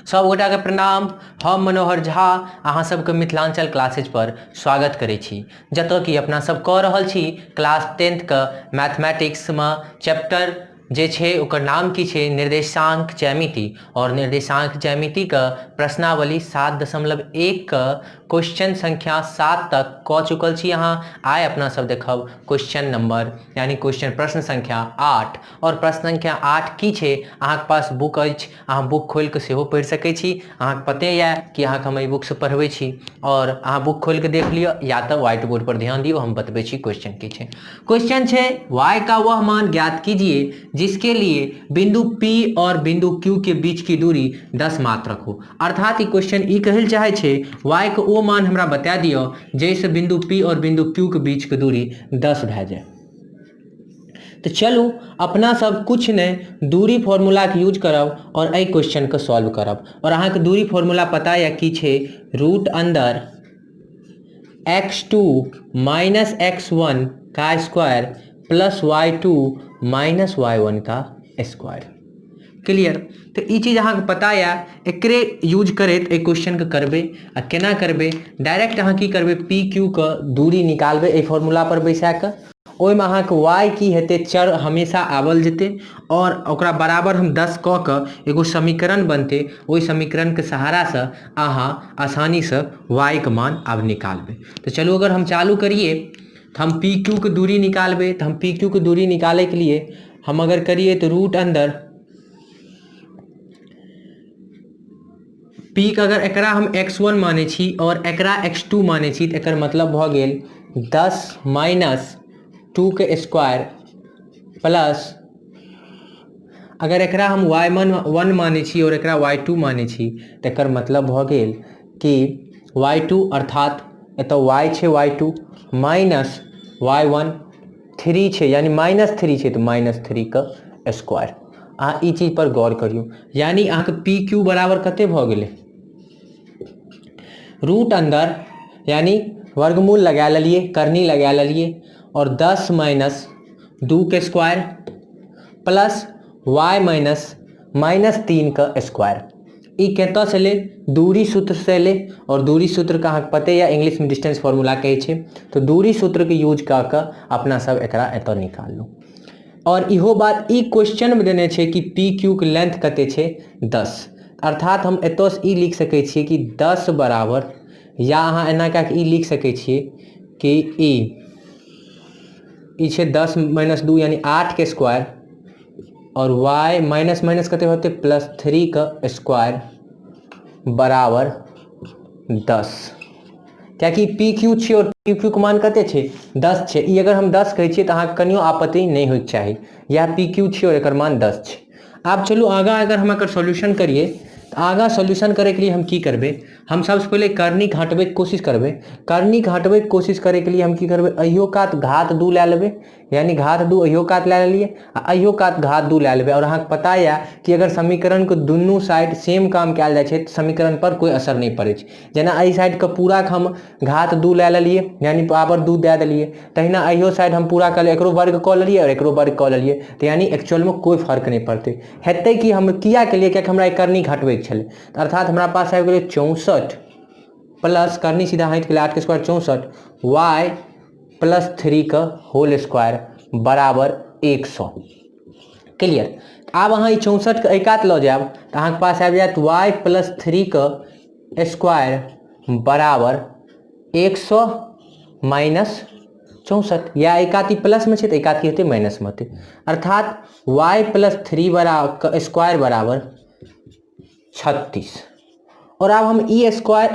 सब गोटाके प्रणाम। हम मनोहर झा अहाँ सबके मिथिलांचल क्लासेज पर स्वागत करै छी, जतऽ कि अपना सब कऽ रहल छी क्लास टेंथके मैथमेटिक्समे चैप्टर जे छै ओकर नाम की छै निर्देशांक ज्यामिति। और निर्देशांक ज्यामितिके प्रश्नावली 7.1 के क्वेश्चन संख्या 7 तक कऽ चुकल छी अहाँ। आइ अपना सब देखब क्वेश्चन नंबर यानी क्वेश्चन प्रश्न संख्या 8। और प्रश्न संख्या 8 की छै, अहाँके पास बुक अछि, अहाँ बुक खोलि कऽ सेहो पढ़ि सकै छी। अहाँके पते यऽ कि अहाँके हम एहि बुकसँ पढ़बै छी, और अहाँ बुक खोलि कऽ देख लिअ या तऽ व्हाइट बोर्ड पर ध्यान दियौ, हम बतबै छी क्वेश्चन की छै। क्वेश्चन छै y का वह मान ज्ञात कीजिए जिसके लिए बिंदु P और बिंदु Q के बीच की दूरी 10 मात्रक हो। अर्थात ई क्वेश्चन ई कहै लए चाहै छै y के ओ मान हमरा बता दिअ जाहिसँ बिंदु P और बिंदु Q के बीच के दूरी 10 भए जाए। तऽ चलू अपना सब कुछ नहि दूरी फॉर्मूलाके यूज करब और एहि क्वेश्चनके सॉल्व करब। और अहाँके दूरी फॉर्मूला पता यऽ की छै, रूट अन्दर x2 minus x1 का square plus y2 minus y1 का स्क्वायर। क्लियर? तऽ ई चीज अहाँके पता यऽ, एकरे यूज करैत एहि क्वेश्चनके करबै। आ केना करबै, डायरेक्ट अहाँ की करबै, पी क्यू के दूरी निकालबै एहि फॉर्मूला पर बैसा कऽ। ओहिमे अहाँके y की हेतै, चर हमेशा आबल जेतै और ओकरा बराबर हम 10 कऽ कऽ एगो समीकरण बनतै, ओहि समीकरणके सहारासँ अहाँ आसानीसँ y के मान आब निकालबै। तऽ चलू अगर हम चालू करिए तऽ हम पी क्यू के दूरी निकालबै। तऽ हम पी क्यू के दूरी निकालैके लिए हम अगर करिए तऽ रूट अन्दर पी के अगर एकरा हम x1 मानै छी और एकरा x2 मानै छी तऽ एकर मतलब भऽ गेल 10 माइनस 2 के स्क्वायर प्लस अगर एकरा हम y1 मानै छी और एकरा y2 मानै छी तऽ एकर मतलब भऽ गेल कि y2 अर्थात एतऽ y छै y2 माइनस y1 3 छै यानी माइनस 3 छै तऽ माइनस 3 के स्क्वायर। अहाँ ई चीज पर गौर करियौ, यानी अहाँके पी क्यू बराबर कते भऽ गेलै, रूट अन्दर यानी वर्गमूल लगा लेलिए, करनी लगा लेलिए और 10 माइनस 2 के square plus y minus minus 3 के स्क्वायर। ई कतऽ से एलै, दूरी सूत्र से एलै। और दूरी सूत्र के अहाँके पते यऽ, इंग्लिश में डिस्टेंस फॉर्मूला कहै छै। तऽ दूरी सूत्र के यूज कऽ कऽ अपना सब एकरा एतऽ निकाललहुँ। और इहो बात ई क्वेश्चन में देने छै कि पी क्यू के लेंथ कते छै 10, अर्थात हम एतऽ से ई लिख सकै छियै कि 10 बराबर, या अहाँ एना कए कऽ ई लिख सकै छियै कि ई छै 10 माइनस 2 यानी 8 के स्क्वायर और y minus minus कते होतै प्लस 3 के स्क्वायर बराबर 10। कियाकि पी क्यू छै और पी क्यू के मान कते छै 10 छै। ई अगर हम 10 कहै छियै तऽ अहाँके कनियो आपत्ति नहि होइके चाही, इएह पी क्यू छै और एकर मान 10 छै। आब चलू आगाँ अगर हम एकर सॉल्यूशन करियै तऽ आगाँ सॉल्यूशन करैके लिए हम की करबै, हम सबसँ पहिले करनीके हटबैके कोशिश करबै। करनीके हटबैके कोशिश करैके लिए हम की करबै, अहियो कात घात 2 लए लेबै, यानी घात 2 अहियो कात लए लेलियै आ अहियो कात घात 2 लए लेबै। और अहाँके पता यऽ कि अगर समीकरणके दुनू साइड सेम काम कयल जाइ छै तऽ समीकरण पर कोइ असर नहि पड़ै छै। जेना एहि साइडके पूराके हम घात 2 लए लेलियै यानी पावर 2 दए देलियै, तहिना अहियो साइड हम पूरा कऽ एकरो वर्ग कऽ लेलियै आओर एकरो वर्ग कऽ लेलियै, तऽ यानी एक्चुअलमे कोइ फर्क नहि पड़तै। हेतै कि हम किया केलियै, कियाकि हमरा ई करनी घटबैके छलै। अर्थात हमरा पास आबि गेलै 64 प्लस करनी सीधा हटि गेलै 8 के स्क्वायर 64 y plus 3 के होल स्क्वायर बराबर 100। क्लियर? आब अहाँ ई 64 के एहि कात लऽ जायब तऽ अहाँके पास आबि जायत y plus 3 के स्क्वायर बराबर 100 माइनस 64, या एहि कात ई प्लसमे छै तऽ एहि कात की हेतै माइनसमे हेतै। अर्थात y plus 3 बराबर स्क्वायर बराबर 36। और आब हम ई स्क्वायर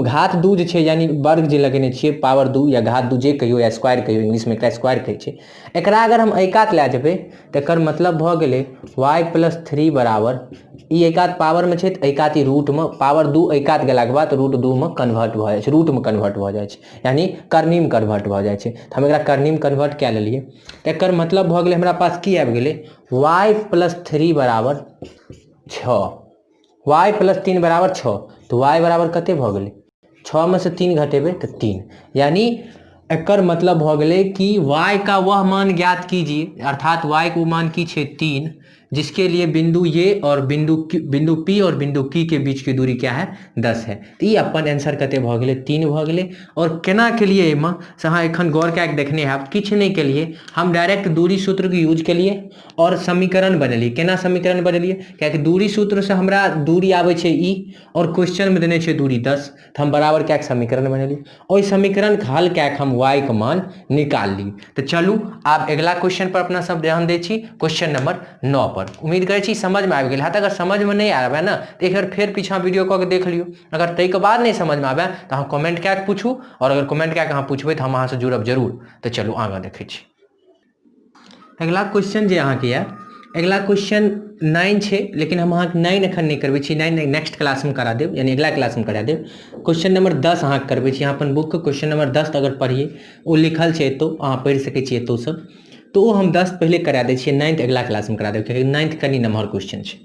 घात 2 जे छै यानी वर्ग जे लगेने छियै पावर 2 या घात 2 जे कहियौ या स्क्वायर कहियौ, इंग्लिशमे एकरा स्क्वायर कहै छै, एकरा अगर हम एहि कात लए जेबै तऽ एकर मतलब भऽ गेलै y plus 3 बराबर ई एहि कात पावरमे छै तऽ एहि कात ई रूटमे पावर 2 एहि कात गेलाके बाद रूट 2मे कन्वर्ट भऽ जाइ छै, रूटमे कन्वर्ट भऽ जाइ छै यानी करनीमे कन्वर्ट भऽ जाइ छै। तऽ हम एकरा करनीमे कन्वर्ट कए लेलियै तऽ एकर मतलब भऽ गेलै हमरा पास की आबि गेलै y plus 3 बराबर 6, y plus 3 बराबर 6, तऽ y बराबर कते भऽ गेलै 6 में से 3 घटेबै तऽ 3, यानी एकर मतलब भऽ गेलै कि y का वह मान ज्ञात कीजिए, अर्थात y के ओ मान की छै 3, जिसके लिए बिंदु ये और बिंदु बिंदु पी और बिंदु की के बीच की दूरी क्या है, 10 है। तो ई अपन आंसर कते भऽ गेलै, 3 भऽ गेलै। और केना केलिए एहिमे से अहाँ एखन गौर कए के देखने हैब, किछु नहि केलिए, हम डायरेक्ट दूरी सूत्रके यूज केलिए और समीकरण बनेलिए। केना समीकरण बनेलिए, कियाकि दूरी सूत्र से हमरा दूरी आबै छै ई और क्वेश्चन में देने छै दूरी 10, तऽ हम बराबर कए के समीकरण बनेलिए, ओहि समीकरण के हल कए के हम y के मान निकालली। तऽ चलू आब अगिला क्वेश्चन पर अपना सब ध्यान दै छी, क्वेश्चन नंबर 9 पर। उम्मीद करै छी समझ में आबि गेल हैत। अगर समझ में नहि आबे ने तऽ एक बेर फेर पीछा वीडियो कऽ के देख लियौ। अगर ताहिके बाद नहि समझ में आबे तऽ अहाँ कमेंट कए के पूछू, और अगर कमेंट कए के अहाँ पूछबै तऽ हम अहाँसँ जुड़ब जरूर। तऽ चलू आगाँ देखै छी अगिला क्वेश्चन जे अहाँके यऽ। अगिला क्वेश्चन 9 छै, लेकिन हम अहाँके 9 एखन नहि करबै छी, 9 नेक्स्ट क्लासमे करा देब, यानी अगिला क्लासमे करा देब। क्वेश्चन नंबर 10 अहाँके करबै छी। अहाँ अपन बुकके क्वेश्चन नंबर 10 अगर पढ़ियै, ओ लिखल छै एतौ, अहाँ पढ़ि सकै छियै एतौसँ। तऽ ओ हम 10 पहिले करा दै छियै, 9 अगिला क्लासमे करा देब, कियाकि 9 कनि नमहर क्वेश्चन छै।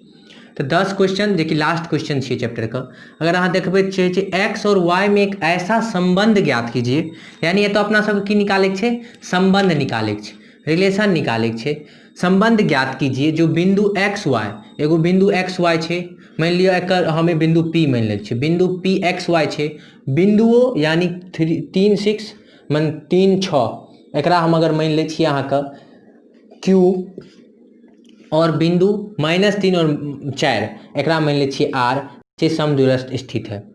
तऽ 10 क्वेश्चन जे कि लास्ट क्वेश्चन छियै चैप्टरके, अगर अहाँ देखबै छै एक्स और वाई में एक ऐसा संबंध ज्ञात कीजिए, यानी एतऽ अपना सबके की निकालैके छै, संबंध निकालैके छै, रिलेशन निकालैके छै। संबंध ज्ञात कीजिए जो बिंदु एक्स वाई, एगो बिंदु एक्स वाई छै, मानि लिअ एकर हमे बिंदु पी मानि लै छियै, बिंदु पी एक्स वाई छै, बिंदुओ यानी 3 6 मन 3 6, एकरा हम अगर मानि लै छियै अहाँके क्यू, और बिंदु -3 और 4 एकरा मानि लै छियै आर, से समदूरस्थ स्थित है।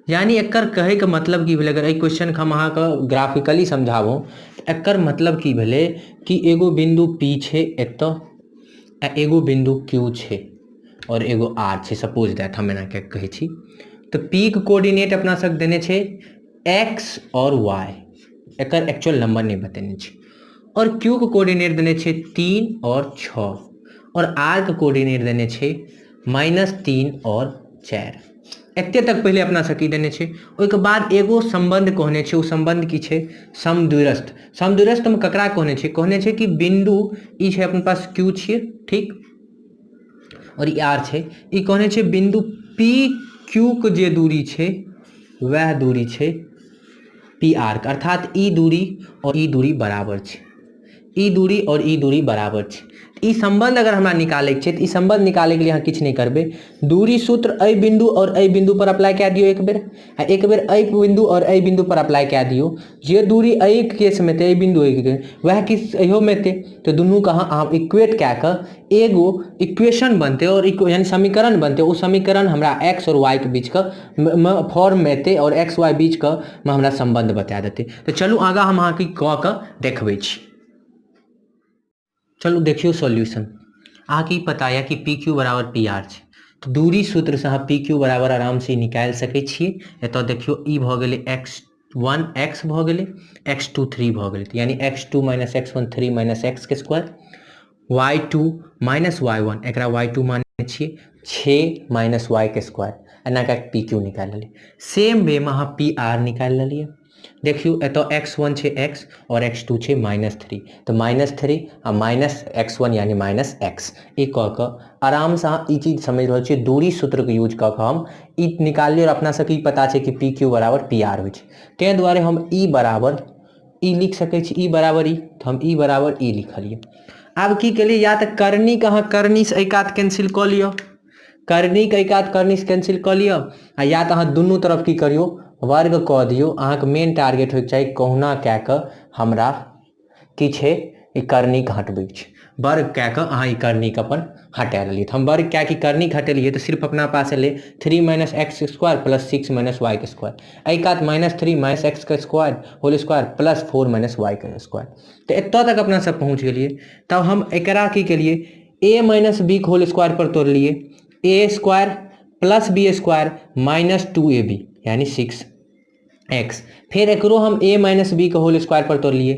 यानी एकर कहैके मतलब की भेलै, अगर एहि क्वेश्चनके हम अहाँके ग्राफिकली समझाबू तऽ एकर मतलब की भेलै कि एगो बिंदु पी छै एतऽ आ एगो बिंदु क्यू छै और एगो आर छै, सपोज that हम एना कऽ कहै छी। तऽ पी के कोऑर्डिनेट अपना सब देने छै एक्स और वाई, एकर एक्चुअल नंबर नहि बतेने छै, और क्यू के कोऑर्डिनेट देने छै 3 और 6, और आर के कोऑर्डिनेट देने छै -3 और 4। एते तक पहिले अपना सबके देने छै। ओहिके बाद एगो संबंध कहने छै, ओ संबंध की छै, समदूरस्थ। समदूरस्थ में ककरा कहने छै, कहने छै कि बिंदु ई छै अपना पास क्यू छियै, ठीक, और ई आर छै, ई कहने छै बिंदु पी क्यू के जे दूरी छै वएह दूरी छै पी आर के, अर्थात ई दूरी और ई दूरी बराबर छै, ई दूरी और ई दूरी बराबर छै। ई संबंध अगर हमरा निकालैके छै तऽ ई संबंध निकालैके लिए अहाँ किछु नहि करबै, दूरी सूत्र एहि बिंदु और एहि बिंदु पर अप्लाई कए दियौ एक बेर, आ एक बेर एहि बिंदु और एहि बिंदु पर अप्लाई कए दियौ। जे दूरी एहि केसमे एतै, एहि बिंदु एहि वएह किस इहोमे एतै, तऽ दुनूके अहाँ इक्वेट कए कऽ एगो इक्वेशन बनतै और यानी समीकरण बनतै। ओ समीकरण हमरा एक्स और वाई के बीचके फॉर्ममे एतै और एक्स वाई बीचके मे हमरा संबंध बता देतै। तऽ चलू आगाँ हम अहाँके कऽ कऽ देखबै छी। चलू देखियौ सॉल्यूशन। अहाँके ई पता यऽ कि पी क्यू बराबर पी आर छै, तऽ दूरी सूत्रसँ अहाँ पी क्यू बराबर आरामसँ निकालि सकै छियै। एतऽ देखियौ ई भऽ गेलै एक्स वन एक्स भऽ गेलै, एक्स टू थ्री भऽ गेलै, यानी x two minus x one three minus x के square, y two minus y one, एकरा वाई टू मानै छियै, 6 माइनस वाई के स्क्वायर, एना कए कऽ पी क्यू निकालि लेलियै। सेम वे मे अहाँ पी आर निकालि लेलियै। देखियौ एतऽ एक्स वन छै एक्स और एक्स टू छै -3, तऽ -3 आ माइनस एक्स वन यानी माइनस एक्स, ई कऽ कऽ आरामसँ अहाँ ई चीज समझि रहल छियै। दूरी सूत्रके यूज कऽ कऽ हम ई निकाललियै और अपना सबके ई पता छै कि पी क्यू बराबर पी आर होइ छै, ताहि दुआरे हम ई बराबर ई लिख सकै छी, ई बराबर ई, तऽ हम ई बराबर ई लिखलियै। आब की केलियै, या तऽ करनीके अहाँ करनीसँ एहि कात कैंसिल कऽ लिअ, करनीके एहि कात करनीसँ कैंसिल कऽ लिअ, आ या तऽ अहाँ दुनू तरफ की करियौ, वर्ग कऽ दियौ। अहाँके मेन टारगेट होइके चाही कहुना कए कऽ हमरा की छै ई करनीके हटबैके छै, वर्ग कए कऽ अहाँ ई करनीके अपन हटा लेलियै। तऽ हम वर्ग कए कऽ करनीके हटेलियै तऽ सिर्फ अपना पास एलै 3 minus x square plus 6 minus y के स्क्वायर, एहि कात -3 माइनस एक्स के square whole square plus 4 minus y के स्क्वायर। तऽ एतऽ तक अपना सब पहुँच गेलियै। तब हम एकरा की केलियै, ए माइनस बी के होल स्क्वायर पर तोड़लियै, a square plus b square minus 2ab यानी 6 एक्स। फेर एकरो हम ए माइनस बी के होल स्क्वायर पर तोड़लियै,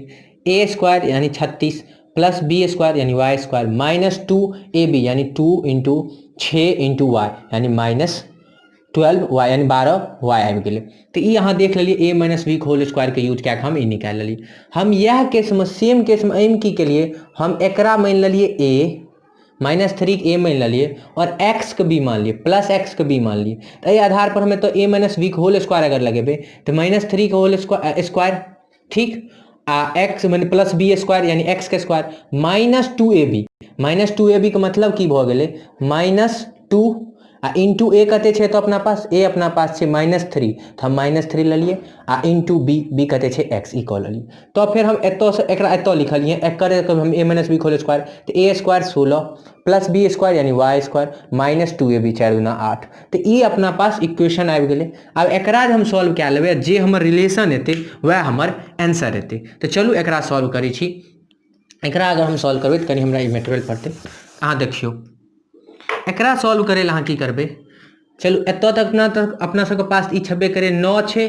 ए स्क्वायर यानी 36 प्लस बी स्क्वायर यानी वाई स्क्वायर माइनस 2ab यानी 2 इंटू 6 इंटू वाई यानी माइनस 12 वाई यानी 12 वाई आबि गेलै। तऽ ई अहाँ देख लेलियै ए माइनस बी के होल स्क्वायरके यूज कए कऽ हम ई निकालि लेलियै। हम इएह केसमे सेम केसमे एहिमे की केलियै, हम एकरा मानि लेलियै ए -3 के ए मानि लेलियै और एक्स के बी मान लियै, प्लस एक्स के बी मान लियै। तऽ एहि आधार पर हम एतऽ ए माइनस बी के होल स्क्वायर अगर लगेबै तऽ -3 के होल स्क्वायर, ठीक, आ एक्स मने प्लस बी स्क्वायर यानी एक्स के square minus two A B, minus two A B के मतलब की भऽ गेलै माइनस टू आ इंटू ए कते छै तऽ अपना पास ए अपना पास छै माइनस थ्री, तऽ हम माइनस थ्री लेलियै आ इंटू बी, बी कते छै एक्स, ई कऽ लेलियै। तऽ फेर हम एतऽसँ एकरा एतऽ लिखलियै, एकर हम ए माइनस बी खोल स्क्वायर, तऽ ए स्क्वायर 16 प्लस बी स्क्वायर यानी Y square minus two A B चारि दुना आठ। तऽ ई अपना पास इक्वेशन आबि गेलै। आब एकरा जे हम सॉल्व कए लेबै, जे हमर रिलेशन एतै वएह हमर आंसर एतै। तऽ चलू एकरा सॉल्व करै छी। एकरा अगर हम सॉल्व करबै तऽ कनि हमरा ई मेटबै पड़तै। अहाँ देखियौ एकरा सॉल्व करै लए अहाँ की करबै, चलू एतऽ तक अपना सबके पास ई छेबे करै, 9 छै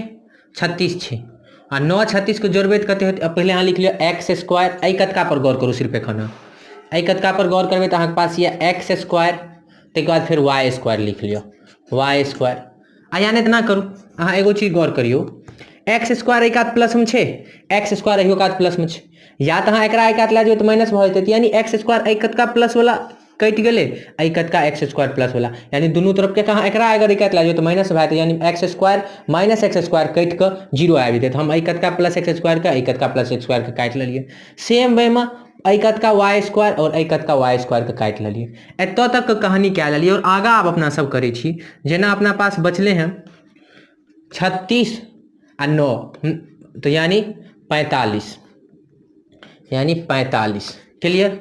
36 छै, आ 9 36 के जोड़बै तऽ कते होतै, पहिले अहाँ लिख लिअ एक्स स्क्वायर, एहि कतका पर गौर करू सिर्फ एखन, एहि कतका पर गौर करबै तऽ अहाँके पास यऽ एक्स स्क्वायर, ताहिके बाद फेर वाई स्क्वायर लिख लिअ, वाई स्क्वायर। आ या नहि एतना करू, अहाँ एगो चीज गौर करियौ, एक्स स्क्वायर एहि कात प्लसमे छै, एक्स स्क्वायर एहियो कात प्लसमे छै, या तऽ अहाँ एकरा एहि कात लए जेबै तऽ माइनस भऽ जेतै, यानी एक्स स्क्वायर एहि कतका प्लसवला कटि गेलै, एहि कतका एक्स स्क्वायर प्लसवला, यानी दुनू तरफके अहाँ एकरा अगर एहि कात लए जेबै तऽ माइनस भए जेतै, यानी X square minus X square कटि कऽ जीरो आबि जेतै। तऽ हम एहि कतका प्लस एक्स स्क्वायरके एहि कतका प्लस एक्स स्क्वायरके काटि लेलियै। सेम वेमे एहि कतका वाई स्क्वायर आओर एहि कतका वाई स्क्वायरके काटि लेलियै। एतऽ तकके कहानी कए लेलियै। आओर आगाँ आब अपना सब करै छी, जेना अपना पास बचलै हँ 36 आ 9, तऽ यानी 45, यानी 45, क्लियर।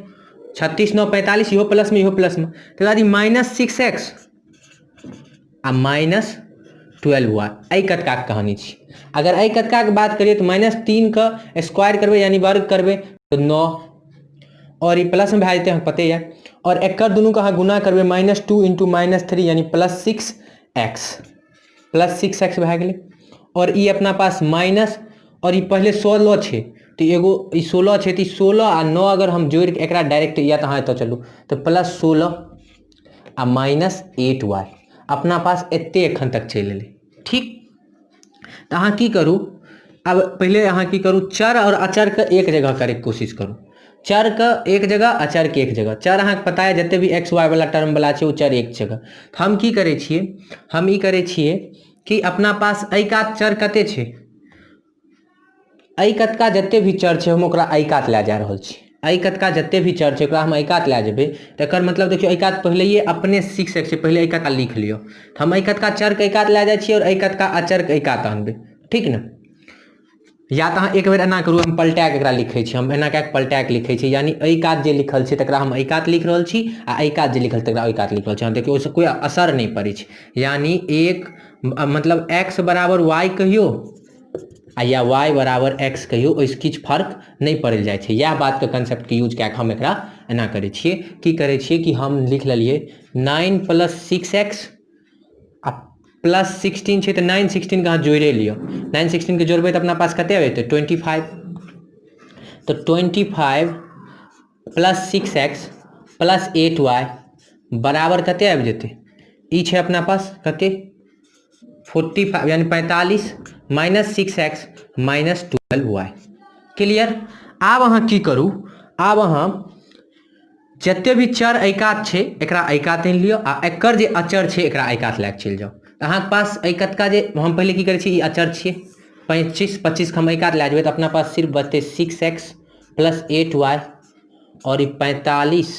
36 9 45, इहो प्लसमे इहो प्लसमे, तकर बाद ई माइनस सिक्स एक्स आ माइनस ट्वेल्व वाई, एहि कतकाके कहानी छी। अगर एहि कतकाके बात करियै तऽ माइनस तीनके स्क्वायर करबै यानी वर्ग करबै तऽ 9, आओर ई प्लसमे भए जेतै अहाँके पते यऽ, आओर एकर दुनूके अहाँ गुणा करबै minus two into minus three यानी plus six X, plus six X भए गेलै। आओर ई अपना पास माइनस, आओर ई पहिले 16 छै तऽ एगो ई 16 छै तऽ ई 16 आ 9 अगर हम जोड़िके एकरा डायरेक्ट या तऽ अहाँ एतऽ चलू तऽ प्लस 16 आ माइनस एट वाई अपना पास एते एखन तक चलि एलै। ठीक, तऽ अहाँ की करू, आब पहिले अहाँ की करू, चर आओर अचरके एक जगह करैके कोशिश करू। चरके एक जगह अचरके एक जगह, चर अहाँके पता यऽ जते भी एक्स वाई वाला टर्म वाला छै ओ चर एक जगह। तऽ हम की करै छियै, हम ई करै छियै कि अपना पास एहि कात चर कते छै, एहि कतका जते भी चर छै हम ओकरा एहि कात लए जा रहल छी, एहि कतका जते भी चर छै ओकरा हम एहि कात लए जेबै। तऽ एकर मतलब देखियौ एहि कात पहिलैये अपने सिक्स एक्स छै, पहिले एहि कतका लिख लियौ। तऽ हम एहि कतका चरके एहि कात लए जाइ छियै आओर एहि कतका अचरके एहि कात आनबै, ठीक ने। या तऽ अहाँ एक बेर एना करू, हम पलटा कऽ एकरा लिखै छी, हम एना कए कऽ पलटा कऽ लिखै छी, यानी एहि कात जे लिखल छै तकरा हम एहि कात लिख रहल छी आ एहि कात जे लिखल छै तकरा ओहि कात लिख रहल छी। अहाँ देखियौ ओहिसँ कोइ असर नहि पड़ै छै, यानी एक मतलब एक्स बराबर वाई कहियौ आ या वाई बराबर एक्स कहियौ, ओहिसँ किछु फर्क नहि पड़ल जाइ छै। इएह बातके कॉन्सेप्टके यूज कए कऽ हम एकरा एना करै छियै। की करै छियै कि हम लिख लेलियै नाइन प्लस सिक्स एक्स आ प्लस 16 छै तऽ 9 16 के अहाँ जोड़िए लिअ, 9 16 के जोड़बै तऽ अपना पास कते आबि जेतै 25, तऽ 25 plus six X plus eight Y बराबर कते आबि जेतै, ई छै अपना पास कते 45 यानी 45 minus six X minus twelve Y. Clear. आब अहाँ की करू, आब अहाँ जते भी चर एहि कात छै एकरा एहि कात आनि लिअ आ एकर जे अचर छै एकरा एहि कात लए कऽ चलि जाउ। तऽ अहाँके पास एहि कतका जे हम पहिले की करै छी, ई अचर छियै 25 के हम एहि कात लए जेबै तऽ अपना पास सिर्फ बचतै six x plus eight Y आओर ई 45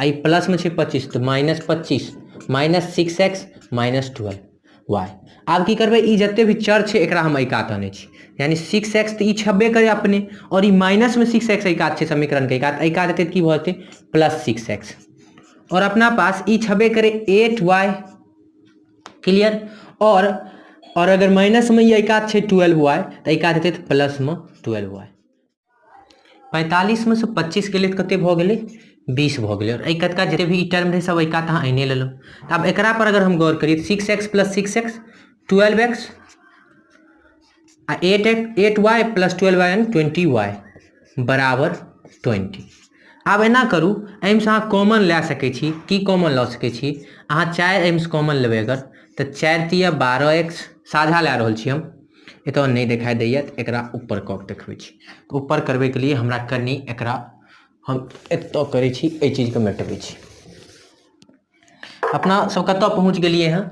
आ ई प्लसमे छै 25 तऽ minus 25 minus six X minus twelve Y. आब की करबै, ई जते भी चर छै एकरा हम एहि कात आनै छी, यानी सिक्स एक्स तऽ ई छेबे करै अपने, आओर ई माइनसमे सिक्स एक्स एहि कात छै समीकरणके एहि कात, एहि कात एतै तऽ की भऽ जेतै प्लस सिक्स एक्स, आओर अपना पास ई छेबे करै एट वाई। क्लियर। और अगर माइनसमे ई एहि कात छै ट्वेल्व वाई तऽ एहि कात एतै तऽ प्लसमे ट्वेल्व वाई। 45 में से 25 गेलै तऽ कते भऽ गेलै 20 भऽ गेलै, और एहि कतका जते भी ई टर्म रहै सब एहि कात अहाँ आनिए लेलहुँ। तऽ आब एकरा पर अगर हम गौर करियै तऽ six X plus six X twelve X आ eight X eight Y plus twelve Y यानी ट्वेंटी वाई बराबर 20। आब एना करू, एहिमे अहाँ कॉमन लए सकै छी। की कॉमन लऽ सकै छी, अहाँ 4 एहिमे कॉमन लेबै अगर तऽ 4 तिया 12 एक्स साझा लए रहल छी हम, एतऽ नहि देखाइ दैए तऽ एकरा ऊपर कऽ के देखबै छी। तऽ ऊपर करबैके लिए हमरा कनि एकरा हम एतऽ करै छी, एहि चीजके मेटबै छी। अपना सब कतऽ पहुँच गेलियै हँ,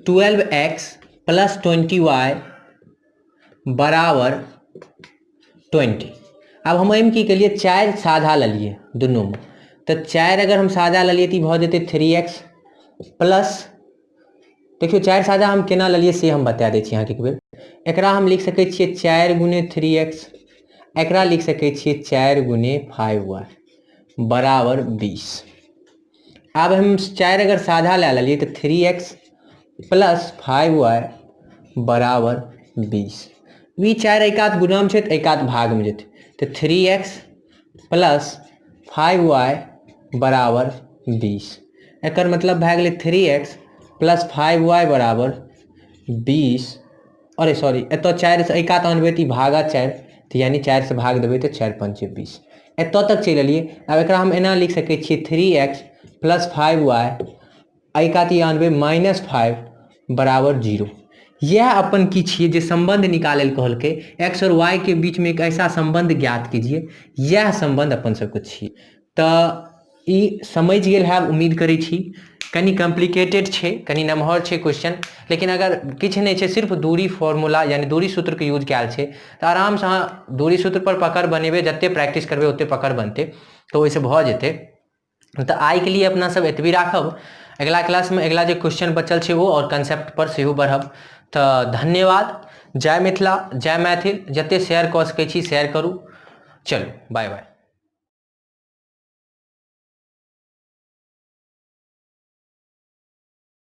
twelve x plus twenty Y बराबर 20। आब हम एहिमे की केलियै, 4 साझा लेलियै दुनूमे, तऽ 4 अगर हम साझा लेलियै तऽ ई भऽ जेतै थ्री एक्स प्लस, देखियौ 4 साझा हम केना लेलियै से हम बता दै छी अहाँके एक बेर। एकरा हम लिख सकै छियै 4 गुने थ्री एक्स, एकरा लिख सकै छियै 4 गुने फाइव वाई बराबर 20। आब हम 4 अगर साझा लए लेलियै तऽ three x plus five y बराबर 20। ई 4 एहि कात गुणामे छै तऽ एहि कात भागमे जेतै, तऽ three x plus five y बराबर 20। एकर मतलब भए गेलै three x plus five y बराबर 20। अरे सॉरी, एतऽ 4 से एहि कात आनबै तऽ ई भागा 4, तऽ यानी 4 से भाग देबै तऽ 4 पंचे 20। एतऽ तक चलि एलियै। आब एकरा हम एना लिख सकै छियै three x plus five y, एहि कात ई आनबै माइनस फाइव बराबर 0। यह अपन की छियै जे संबंध निकालै लए कहलकै, एक्स और वाई के बीच में एक ऐसा संबंध ज्ञात कीजिए, यह संबंध अपन सबके छियै। तऽ ई समझि गेल हैब उम्मीद करै छी। कनि कॉम्प्लिकेटेड छै, कनि नमहर छै क्वेश्चन, लेकिन अगर किछु नहि छै, सिर्फ दूरी फॉर्मूला यानी दूरी सूत्रके यूज कयल छै, तऽ आरामसँ अहाँ दूरी सूत्र पर पकड़ बनेबै, जते प्रैक्टिस करबै ओते पकड़ बनतै, तऽ ओहिसँ भऽ जेतै। तऽ आइके लिए अपना सब एतबी राखब। अगिला क्लासमे अगिला जे क्वेश्चन बचल छै ओ आओर कंसेप्ट पर सेहो बढ़ब। तऽ धन्यवाद, जय मिथिला, जय मैथिल। जते शेयर कऽ सकै छी शेयर करू। चलू, बाय बाय।